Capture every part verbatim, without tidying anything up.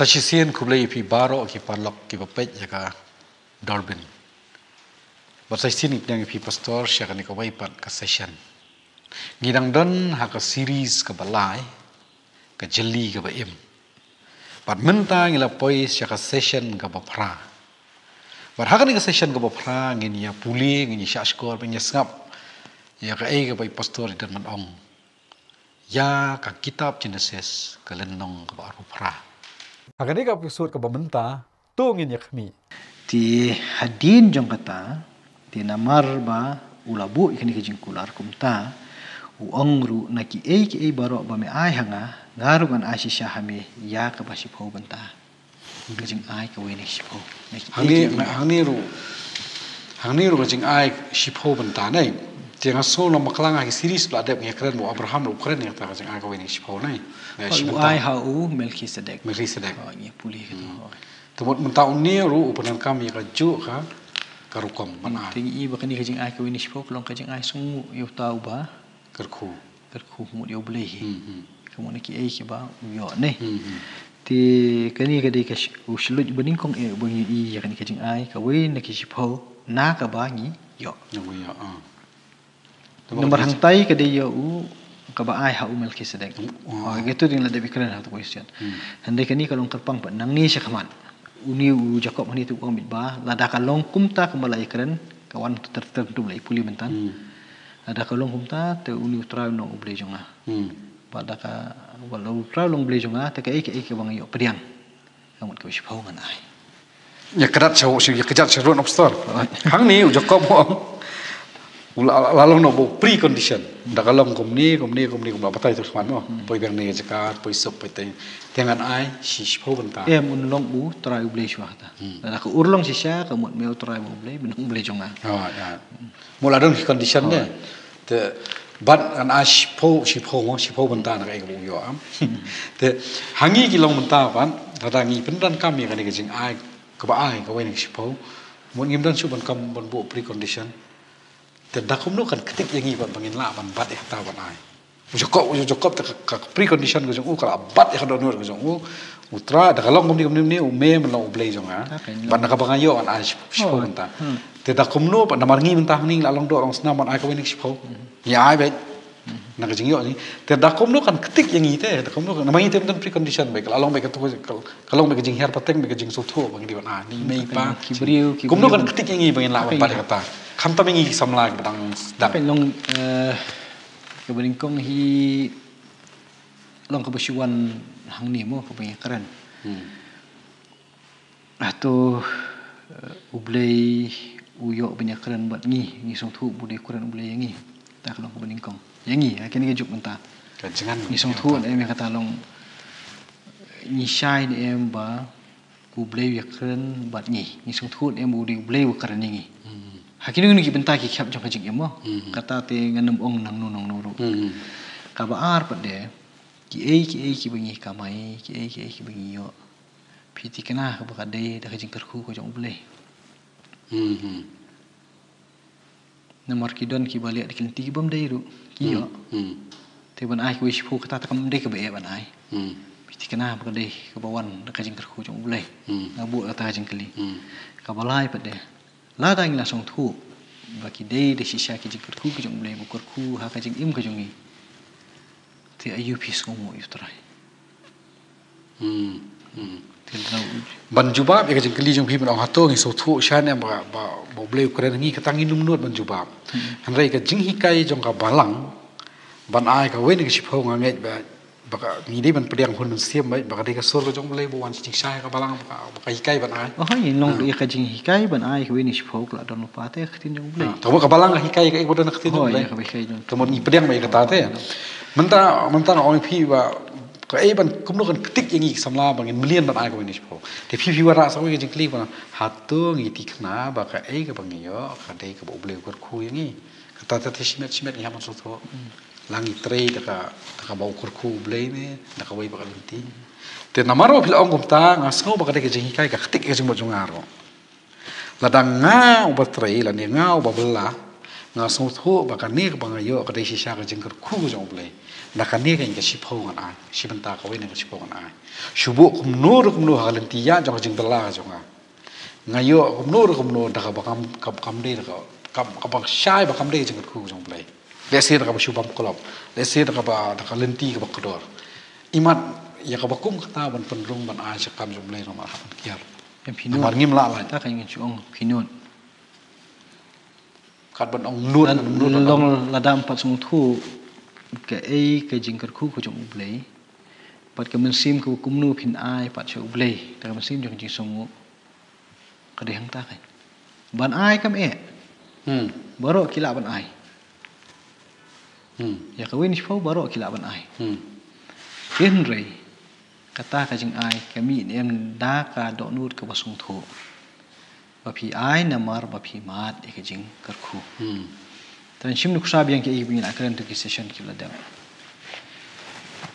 Sa shisien khublei ïa phi baroh ki paralok kiba peit ïa ka Dorbin. Bad sa shisien ngi pdiang ïa phi pastor sha kane kawei pat ka session. Ngi dang don ha ka series kaba lai, ka jylli kaba im. Bad mynta ngi la poi sha ka session kaba phra. Bad ha kane ka session kaba phra ngin ïa pule, ngin ïa shah shkor, ngin ïa sngap ïa kaei kaba i pastor i don ban ong ïa ka kitab Genesis ka lynnong kaba arphew phra. Ha kane ka episode kaba mynta, to ngin ïa khmih. Te hadien jong kata, te namar ba u la buh ïa kane ka jingkular kumta, u ong ruh na kiei kiei baroh ba me ai ha nga, nga ruh ngan ai shisha ha me ïa kaba shiphew bynta. Ka jingai kawei ne shiphew. Hangne, hangne ruh. Hangne ruh ka jingai shiphew bynta ne. Te nga sngew lem bakla ha ki series ba la dep ngi kren ba u Abraham ruh u kren ïa kata ka jingai kawei ne shiphew ne. Ba u ai ha u Melchizedek. Melchizedek. Oh, ngi pule kata. Hmm. Oh. Te mut mynta une ruh u pyndonkam ïa kajuh ka, ka rukom ban ai. Te ngi i ba kane ka jingai kawei ne shiphew ka long ka jingai sngewbha ïa uta uba kyrkhu. Kyrkhu mut ïa U Blei hi. Hmm, hmm. Ka mut na kiei kiba u ïoh ne. Hmm, hmm. Te kane ka dei ka sh-, u shluit ba nyngkong eh ba ngi i ïa kane ka jingai kawei na ki shiphew na kaba ngi ïoh. Na ngi ïoh, ah. Namar hangtai ka dei ïa u kaba ai ha u Melchizedek. Oh. Oh, kito dang la dep ïa kren ha tu question. Hmm. Hynrei kane ka long kyrpang pat nangne sha khmat. Une u Jakob hangne te u ong beit ba lada ka long kumta kumba la ïa kren ka wan ter ter ter tu la ïa pule mynta. Hmm. Lada ka long kumta te une u Trai u long U Blei jong nga. Hmm. Bad da ka, bad lada u Trai u long U Blei jong nga, te kaei kaei kaba nga ïoh pdiang, ka mut kaba shiphew ngan ai. Ïa kjat sha, ïa kjat sha ruh na pastor. Hangne u Jakob u ong, u la, la long noh ba u precondition. Da ka long kumne, kumne, kumne, kumba batai tu sman mo. Hmm. Poi biang ne jaka, poi sop, poi teng. Te ngan ai shi, shiphew bynta. Em, un long u Trai U Blei shuwa kata. Hmm. Da ka urlong shisha, ka mut me u Trai ba U Blei, me long U Blei jong nga. Oh, ïa. Mut la don ki condition de. Oh. Te bad ngan ai shiphew, shiphew mo, shiphew bynta na kaei kaba u ïoh, am. Te hangne ki long bynta pat, lada ngi pyndonkam ïa kane ka jingai kaba ai kawei na ka shiphew. Mut ngim don shuh ban kam ban buh precondition. Te da kumno kan ktik ïa ngi pat ba ngin lah ban bat ïa kata ban ai. U Jakob, u Jakob te ka, ka precondition ka jong u ka la bat ïa ka dohnud ka jong u. U Trai, da ka long kumne kumne kumne, u me me long U Blei jong nga. Bad na kaba nga ïoh ngan ai shiphew bynta. Hmm. Te da kumno pat namar ngi mynta hangne ngi la long doh long snam ban ai kawei na ka shiphew. Hmm. Ngi ai beit. Hmm. Na ka jingïoh ngi. Te da kumno kan ktik ïa ngi te, da kumno kan, namar ngi te mynta precondition beit, ka la long beit ka tu ka, ka long beit ka jinghiar pateng beit ka jingsngewthuh ba ngi dei ban ai. Ni mei pa. Ki briew, ki briew. Kumno kan ktik ïa ngi ba ngin lah ban bat ïa kata. Khamtam ïa ngi ki samla kiba dang sdang. Ka long, eh, kaba nyngkong hi long kaba shu wan hangne mo kaba ngi kren. Hmm. Hato, eh, U Blei u ïoh ban ïa kren bad ngi, ngi sngewthuh ba u dei u kren U Blei ïa ngi. Kata ka long kaba nyngkong. Ïa ngi, ha kine ki juk mynta. Ka jngan ngi sngewthuh ne em ïa kata long, ngi shai ne em ba U Blei u ïa kren bad ngi. Ngi sngewthuh ne em ba u dei U Blei u kren ïa ngi. Hmm. Ha kino kino ki bynta ki khep jong ka jingim mo. Hmm. Kata te ngan ym ong nangno nangno ruh. Hmm. Kaba ar pat de, kiei kiei kiba ngi kamai, kiei kiei kiba ngi ïoh, phi thikna kaba ka dei da ka jingkyrkhu ka jong U Blei. Hmm. Namar ki don kiba leh da ki lynti kibym dei ruh, ki ïoh. Hmm. Te ban ai kawei shiphew kata te kam dei kaba eh ban ai. Hmm. Phi thikna ba ka dei kaba wan da ka jingkyrkhu jong U Blei. Hmm. Nga buh kata ka jingkylli. Hmm. Kaba lai pat de, lada ngi la sngewthuh ba ki dei da shisha ki jingkyrkhu ki jong U Blei ba u kyrkhu ha ka jingim ka jong ngi, te aïu phi sngewnguh ïa U Trai? Hmm, hmm. Te lada u- Ban jubab ïa ka jingkylli jong phi ban ong hato ngi sngewthuh shai ne em ba, ba, ba U Blei u kren ïa ngi, kata ngim nud ban jubab. Hmm. Hynrei ka jinghikai jong ka balang ban ai kawei na ka shiphew nga ngeit ba, ba ka, ngi dei ban pdiang hun mynsiem ba, ba ka dei ka sur ka jong U Blei ba wan sha jingshai ka balang ba ka, ba ka hikai ban ai. Oh, ngi long ïa ka jinghikai ban ai kawei na ka shiphew ka la don lypa te ka ktien jong U Blei. Ah, te ka balang ka hikai ka, eh, ba don ka ktien jong U Blei. Hooid, ïa ka ba hikai jong. Te mut ngi pdiang ba ïa kata te. Mynta, mynta nga ong ïa phi ba Kaei ban kumno kan ktik ïa ngi ki samla ba ngin mlien ban ai kawei na shiphew. Te phi phi wanrah sa kawei ka jingkylli ba hato ngi thikna ba kaei kaba ngi ïoh ka dei kaba U Blei u kyrkhu ïa ngi. Kata te shimet shimet ngi hap ban sngewthuh. La ngi trei da ka, da kaba u kyrkhu U Blei ne da kawei pat ka lynti. Te namar ba phi la ong kumta nga sngew ba ka dei ka jinghikai ka ktik ka jingmut jong nga ruh. Lada nga uba trei lane nga uba bylla, nga sngewthuh ba kane kaba nga ïoh ka dei shisha ka jingkyrkhu ka jong U Blei. Na kane ka, ka shiphew ngan ai, shi bynta kawei na ka shiphew ngan ai. Shu buh kumno ruh kumno ha ka lynti ïa jong ka jingbylla ka jong nga. Nga ïoh kumno ruh kumno da kaba kam, kam, kam dei da ka, kam, kaba shai ba kam dei ka jingkyrkhu ka jong U Blei. Lehse da kaba shu bam klop. Lehse da kaba, da ka lynti kaba kordor. Imat ïa kaba kum kata ban pynrung ban ai sha ka kam jong U Blei namar hap ban kiar. Em phi nud. Namar ngim lah lait. Ta ka ngin shu ong phi nud. Kat ban ong nud, nud ban ong. Long lada ym pat sngewthuh kaei ka jingkyrkhu ka jong U Blei. Bad ka mynsiem kaba kumno phin ai pat sha U Blei. Da ka mynsiem jong ka jingsngewnguh. Ka dei hangta ka. Ban ai kam eh. Hmm. Baroh ki lah ban ai. Hmm. Ïa kawei na shiphew baroh ki lah ban ai. Hmm. Hynrei kata ka jingai ka mih ne em da ka dohnud kaba sngewthuh. Ba phi ai namar ba phi mad ïa ka jingkyrkhu. Hmm. Te ngan shim nuksa biang kiei kiba ngi la kren ha ki session kiba la dep.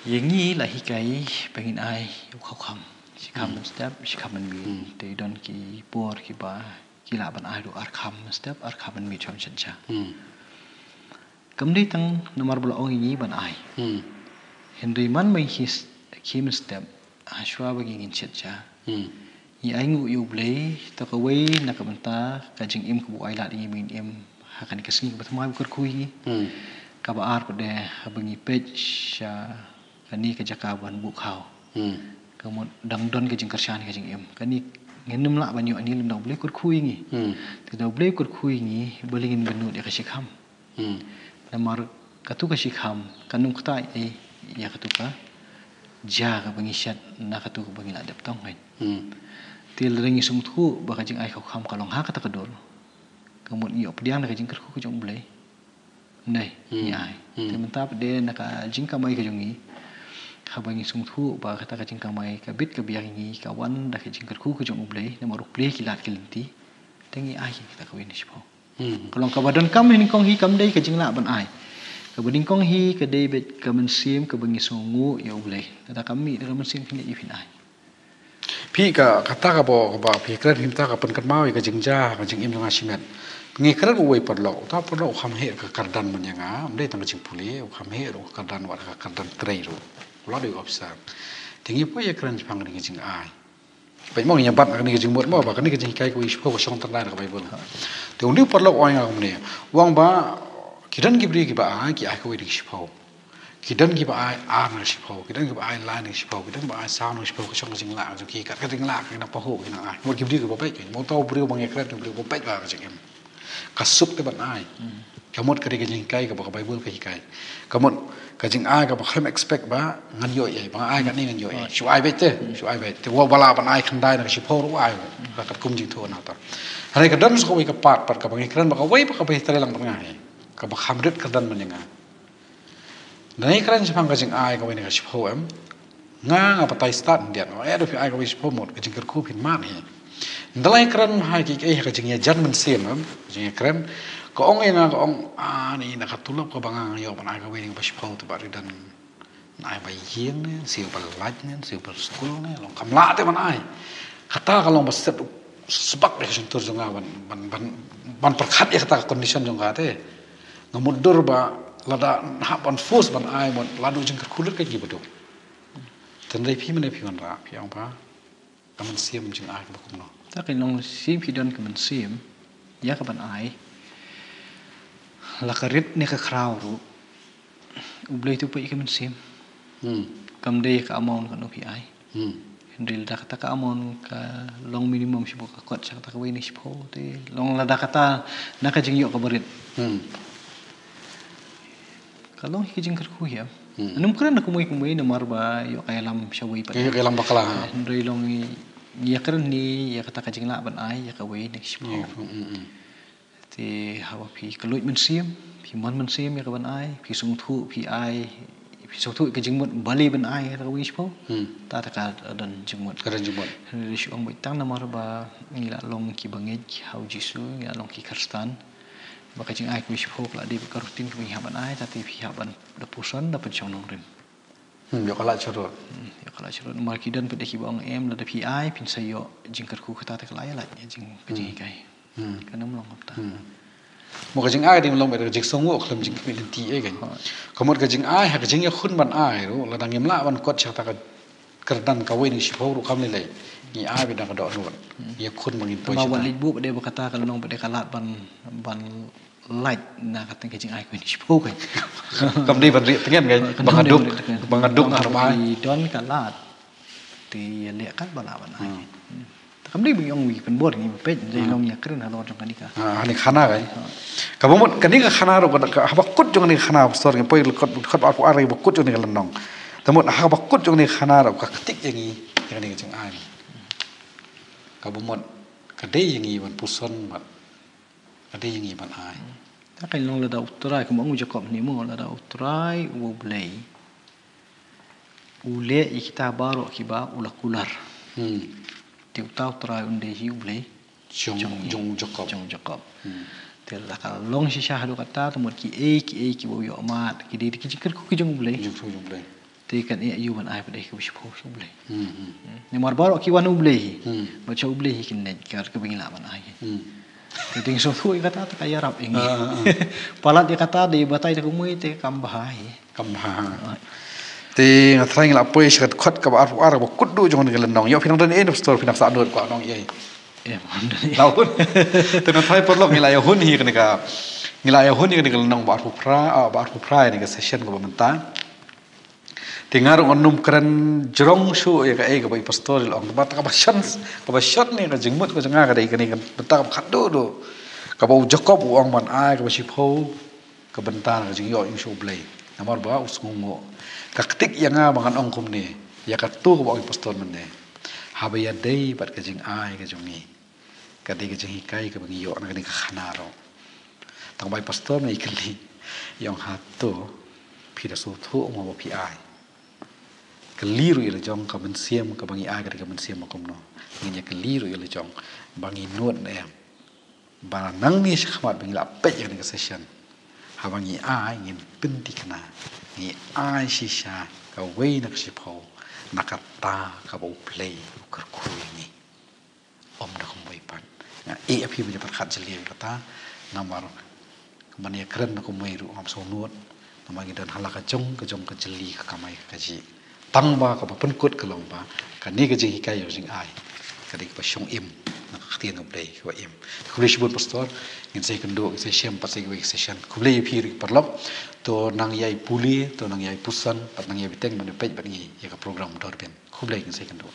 Ïa ngi la hikai ba ngin ai ïa u kham. Shi kham mynstep, shi kham mynmiet. Hmm. Te don ki por kiba ki lah ban ai ruh ar kham mynstep, ar kham mynmiet shuwa ban shet sha. Hmm. Kam dei tang namar ba la ong ïa ngi ban ai. Hmm. Hynrei man ba ngi khie s-, khie mynstep, ha shuwa ba ngi ngin shet sha. Hmm. Ngi ainguh ïa U Blei, to kawei na ka bynta ka jingim kaba u ai lad ïa ngi ba ngin im ha kane ka sngi kaba thymmai ba u kyrkhu ïa ngi. Hmm. Kaba ar pat de haba ngi peit sha kane ka jaka ban buh khaw. Hmm. Ka mut dang don ka jingkyrshan ka jingim. Kane ngin ym lah ban ïoh ne lym da U Blei u kyrkhu ïa ngi. Hmm. Te da U Blei u kyrkhu ïa ngi, balei ngin bynnud ïa ka shi kham. Hmm. Namar katu ka shi kham kan ym ktah ei ïa katu ka jia kaba ngi shet na katu kaba ngi la dep tong kan. Hmm. Te lada ngi sngewthuh ba ka jingai ka kham ka long ha kata ka dur, ka mut ngi ïoh pdiang da ka jingkyrkhu ka jong U Blei. Ym dei, hmm, ngi ai. Hmm. Te mynta pat de na ka jingkamai ka jong ngi, haba ngi sngewthuh ba kata ka jingkamai ka bit ka biang ïa ngi ka wan da ka jingkyrkhu ka jong U Blei namar u plie ki lad ki lynti. Te ngi ai kita kawei na shiphew. Hmm. Ka long kaba donkam hi nyngkong hi, kam dei ka jinglah ban ai. Kaba nyngkong hi ka dei beit ka mynsiem kaba ngi sngewnguh ïa U Blei. Lada kam mih da ka mynsiem phin leh aïu phin ai. Phi ka, kata kaba, kaba phi kren hi mynta ka pynkynmaw ïa ka jingjia ka jingim jong nga shimet. Ngi kren uwei u paralok, uta u paralok u kham heh ka kyrdan ban ïa nga, ym dei tang ka jingpule, u kham heh ruh ka kyrdan, wat ka kyrdan trei ruh. U la dei u officer. Te ngi poi ïa kren shaphang kane ka jingai. Peit mo, ngi ïa bat na kane ka jingmut mo, ba kane ka jinghikai kawei shiphew ka shong tang na ka Baibl. Te une u paralok u ong ïa nga kumne. U ong ba ki don ki briew kiba ai, ki ai kawei na ka shiphew. Ki don kiba ai ar na ka shiphew, ki don kiba ai lai na ka shiphew, ki don kiba ai saw na ka shiphew, ka shong ka jinglah ka jong ki, kat ka jinglah ka nang pahuh ki nang ai. Mut ki briew kiba peit, mut uta u briew ba ngi kren, u briew ba peit ba ka jingim. Ka suk te ban ai. Hmm. Ka mut ka dei ka jinghikai kaba ka Baibl ka hikai. Ka mut ka jingai kaba khlem expect ba ngan ïoh ei, ba nga ai katne ngan ïoh ei. Hmm. Shu ai beit te, hmm, shu ai beit. Te wat ba lah ban ai khyndai na ka shiphew ruh ai. Hmm. Ba katkum jingthoh na ta. Hynrei ka don sa kawei ka part, part kaba ngi kren ba kawei ba kaba heh trei lang bad nga hi. Kaba kham rit kyrdan ban ïa nga. Ngi kren shaphang ka jingai kawei na ka shiphew em. Nga nga batai stad khyndiat. Nga ïa da phi ai kawei shiphew mut ka jingkyrkhu phin mad hi. Ngi la kren ha ki, ki, ka jingïajan mynsiem em. Jingïakren. Ka ong ïa nga ka ong, ah, ni na ka tulop kaba nga nga ïoh ban ai kawei na ka ba shiphew te ba ri don. Nai ba ïing ne, siew ba lait ne, siew ba skul ne, long kam lah te ban ai. Kata ka long ba set sbak ïa ka shyntur jong nga ban, ban, ban, ban pyrkhat ïa kata ka condition jong nga te. Nga mutdur ba lada hap ban force ban ai mut la duh jingkyrkhu lut ka ki ba duh. Tang dei phi mynne phi wanrah, phi ong ba ka mynsiem jingai kaba kumno. Ta ka long shisien phi don ka mynsiem ïa ka ban ai. La ka rit ne ka khraw ruh. U Blei te u peit ïa ka mynsiem. Hmm. Kam dei ka amount kano phi ai. Hmm. Hynrei lada kata ka amount ka long minimum shibun ka kot sha kata kawei na shiphew te long lada kata na ka jingïoh kaba rit. Hmm. Ka long hi ka jingkyrkhu hi em. Hmm. Ngam kren da kumwei kumwei namar ba ïoh ka ïalam shawei pat. Ïoh ka ïalam bakla. Hynrei long ngi ïakren hi ïa kata ka jinglah ban ai ïa kawei na shiphew. Ïa, hmm, hmm, hmm. Te haba phi kylluid mynsiem, phi mon mynsiem ïa ka ban ai, phi sngewthuh, phi ai Phi sngewthuh ka jingmut balei ban ai ha kata ka wei shiphew. Hmm. Ta ta ka don jingmut. Ka don jingmut. Hynrei shu ong beit tang namar ba ngi la long ki bangeit ha u Jisu, ngi la long ki Khristan. Ba ka jingai ka wei shiphew ka la dei bad ka routine kaba ngi hap ban ai, ta te phi hap ban da puson da pynshong nongrim. Hmm, ïoh ka lad sharud. Hmm, ïoh ka lad sharud. Namar ki don pat de kiba ong em, lada phi ai phin sa ïoh jingkyrkhu, kata te ka la ïa lad ïa jing ka jinghikai. Hmm. Kan ym long kumta. Hmm. Mo ka jingai ka dei ban long beit ka jingsngewnguh khlem jingkhmih lynti ei kan. Hooid. Ka mut ka jingai ha ka jingïakhun ban ai ruh, lada ngim lah ban kot sha kata ka kyrdan kawei ne shiphew ruh kam lei lei. Ngi ai beit na ka dohnud. Hmm. Ngi ïakhun ba ngin poi. Namar sha ba kata. Leit buh pat de ba kata ka long pat de ka lad ban, ban lait na kata ka jingai kawei ne shiphew kan. Kam dei ban rieh tngen kan. Kam dei ban rieh tngen. Ba nga duk, ba nga duk. Namar ha ba ai. Ki don ka lad. Te ïa leh kat ba lah ban ai. Hmm. Te kam dei ba ngi ong wi pynbor ngi peit, dei long ïa kren halor jong kane ka. Ah, kane ka khana kai. Ha. Kaba mut kane ka khana ruh ka, ka, haba kut jong kane ka khana pastor ngi poi kot, kot ba arphew ar ba kut jong kane ka lynnong. Te mut haba kut jong kane ka khana ruh ka ktik ïa ngi ïa kane ka jingai. Kaba mut ka dei ïa ngi ban puson bad ka dei ïa ngi ban ai. Ta ka long lada U Trai, kumba ong u Jakob ne mo, lada U Trai uba U Blei u leh ïa kita baroh kiba u la kular. Hmm. Te uta U Trai un dei hi U Blei jong, jong, jong Jakob. Jong Jakob. Hmm. Te lada ka long shisha haduh katta, te mut kiei kiei kiba u ïoh mad ki dei ki jingkyrkhu ki jong U Blei. Jingkyrkhu jong U Blei. Te kan ïa ïoh ban ai pat de kaba shiphew sha U Blei. Hmm, hmm. Hmm. Namar baroh ki wan U Blei hi. Hmm. Bad sha U Blei hi kin leit kat kaba ngi lah ban ai. Hmm. Te dei sngewthuh ïa kata te ka ïarap ïa ngi. Ah, ah, ah. Palat ïa kata dei batai da kumwei te kam bha hi. Kam bha. Ah. Te nga tharai ngi la poi sha ka dkhot kaba arphew ar ba kut duh jong kane ka lynnong. Ïoh phi nang don ei pastor phi nang sah nud kwah nong ei. Eh, mon don ei. La hun. Te nga tharai paralok ngi la ïa hun hi kane ka, ngi la ïa hun hi kane ka lynnong ba arphew phra, ah, ba arphew phra ïa kane ka session kaba mynta. Te nga ruh ngan ym kren jrong shuh ïa kaei kaba i pastor i la ong, kaba, kaba shon, kaba shon ne ka jingmut ka jong nga ka dei kane ka bynta kaba khatduh duh. Kaba u Jakob u ong ban ai kaba shiphew ka bynta na ka jingïoh ïing sha U Blei. Namar ba u sngewnguh. Ka ktik ïa nga ba ngan ong kumne ïa kato kaba ong i pastor mynne. Haba ïadei bad ka jingai ka jong ngi. Ka dei ka jinghikai kaba ngi ïoh na kane ka khana ruh. Tang ba i pastor me i kylli. I ong hato phi da sngewthuh mo ba phi ai. Kylli ruh ïa la jong ka mynsiem kaba ngi ai ka dei ka mynsiem ba kumno. Ngin ïa kylli ruh ïa la jong ba ngi nud ne em. Ba nangne shakhmat ba ngi la peit ïa kane ka session. Haba ngi ai ngin pynthikna. Ngi ai shisha kawei na ka shiphew na kata kaba U Blei u kyrkhu ïa ngi. Ym da kumwei pat. Nga ïeh ïa phi ba ngi pyrkhat jylliew ïa kata. Namar kumba ngi ïakren da kumwei ruh ngam sngewnud. Namar ngi don ha la ka jong ka jong ka jylli ka kamai ka kajih. Tang ba kaba pynkut ka long ba kane ka jinghikai ïa ka jingai ka dei kaba shong im na ka ktien U Blei kaba im. Khublei shibun pastor, ngin sa ïakynduh, ngin sa ïashem pat sa ïa kawei ka session. Khublei ïa phi ruh ki paralok. To nang ïai pule, to nang ïai puson, bad nang ïai bteng ban ïa peit bad ngi ïa ka program Dorbin. Khublei, ngin sa ïakynduh.